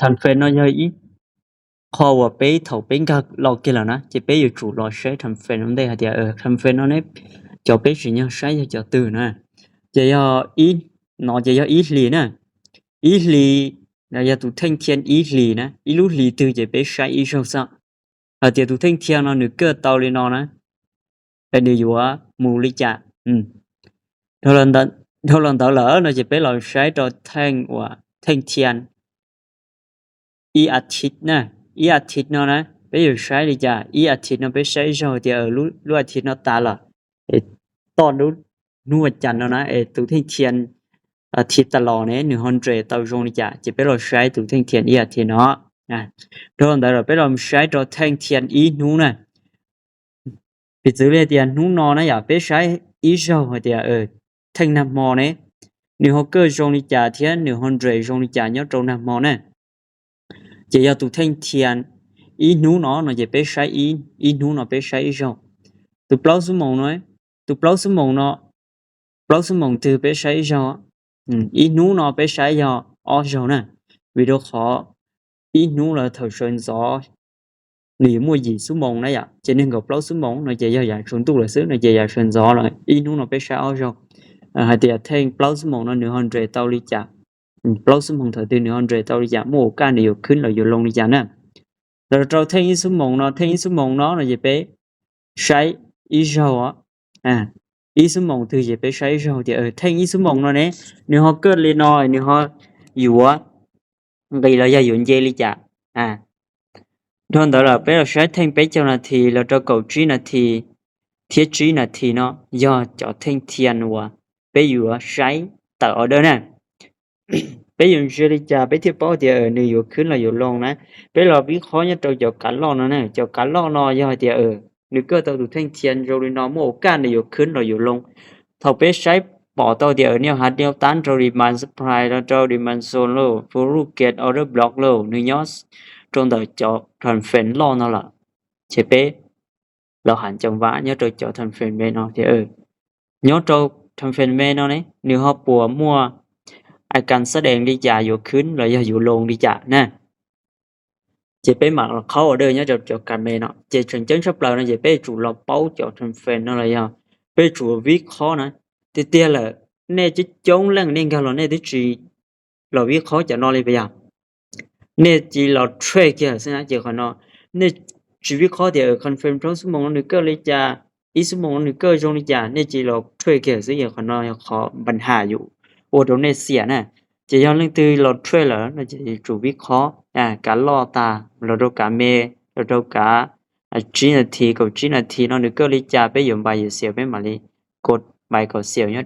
Time frame no yog ib qho uas peb thaum peb nkag los kiag lawm na ces peb yuav tsum los saib time frame ua ntej hais tias time frame no ne cov peb tsim nyog saib yog cov twg na. Ces yog ib, no ces yog ib hlis na, ib hlis, yog tus theej thia ib hlis na, ib lub hlis twg ces peb saib ib zaug xwb. Hais tias tus theej thia no nws kaj tau li no na, es nws yuav mus li cas? Dhau los ntawd lawm no ces peb los saib rau theej uas theej thia ib a thiv na, ib a thiv no na peb yuav saib li cas? Ib a thiv no peb saib ib zaug tias lub a thiv no tas lawm, es toj lub hnub a cas no na es tus theej thia a thiv tas los ne nws ho nres tau zoo li cas? Ces peb los saib tus theej thia ib a thiv no. Dhau los ntawd lawm peb los saib rau theej thia ib hnub na. Piv txwv li tias hnub no na yom peb saib ib zaug hais tias theej nag hmo ne nws ho kaj zoo li cas thiab nws ho nres zoo li cas nyob rau nag hmo na. Ces yog tus theej thia ib hnub no no ces peb saib ib hnub no peb saib ib zaug. Tus plaub xuab moos no, tus plaub xuab moos no, plaub xuab moos twg peb saib ib zaug? Ib hnub no peb saib yog ob zaug na, vim rau qhov ib hnub lawm thaum sawv ntxov nws yuav muaj yim xuab moos na yom, ces nees nkaum plaub xuab moos no ces yog yav tsaus ntuj lawm xwb no ces yav sawv ntxov lawm ib hnub no peb saib ob zaug. Hais tias theej plaub xuab moos no nws ho nres tau li cas, plaub xuab moos thaum twg nws ho nres tau li cas, muaj ua kaj nws yuav khwb los yuav loo li cas na. Los rau theej ib xuab moos no, theej ib xuab moos no no ces peb saib ib zaug, ib xuab moos twg ces peb saib ib zaug tias theej ib xuab moos no ne nws ho kaj li no nws ho yuav nqis los yog yuav nce li cas. Dhau ntawd lawm peb los saib theej peb caug nas this los rau kaum tsib nas this thiab tsib nas this no yog cov theej thia uas peb yuav saib tawm order na. Peb yuav ntsia li cas peb thiaj paub tias nws yuav khwb los yuav loo na? Peb los vib qhob nyob rau cov kav loj no na, cov kav loj no yog hais tias nws kaj tau tus theej thia zoo li no muaj ua kaj nws yuav khwb los yuav loo. Thaum peb saib pom tau tias nws hav nyob tab rau demand supply los rau demand zone lauj, full get order block lauj, nws nyob rau ntawm cov time frame loj no lawm, ces peb los ham cov vam nyob rau cov time frame me no tias nyob rau time frame me no ne nws ho puas muaj a kas xab dees li cas yuav khwb los yog yuav loo li cas na. Ces peb mam los qhob order nyob rau cov kas me no ces tseem ceeb tshaj plaws no ces peb yuav tsum los paub cov time frame no los yog peb yuav tsum vib qhob na. Tiag tiag lawm nej coob coob leej nej nkag los nej twb tsis los vib qhob cov no li puas yog? Nej cia li los trade kiag xwb na ces qhov no nej tsis vib qhob tias confirm plaub xuab moos no nws kaj li cas, ib xuab moos no nws kaj zoo li cas, nej cia li los trade kiag xwb ces qhov no yog qhov npa ham yus ua rau nej xiam na. Ces yog leej twg los trade lawm no ces yuav tsum vib qhob kav loj tas los rau kav me, los rau kav tsib nas this kaum tsib nas this no nws kaj li cas peb yuav npa yuav xiam peb mam li kod npa kaum xiam nyob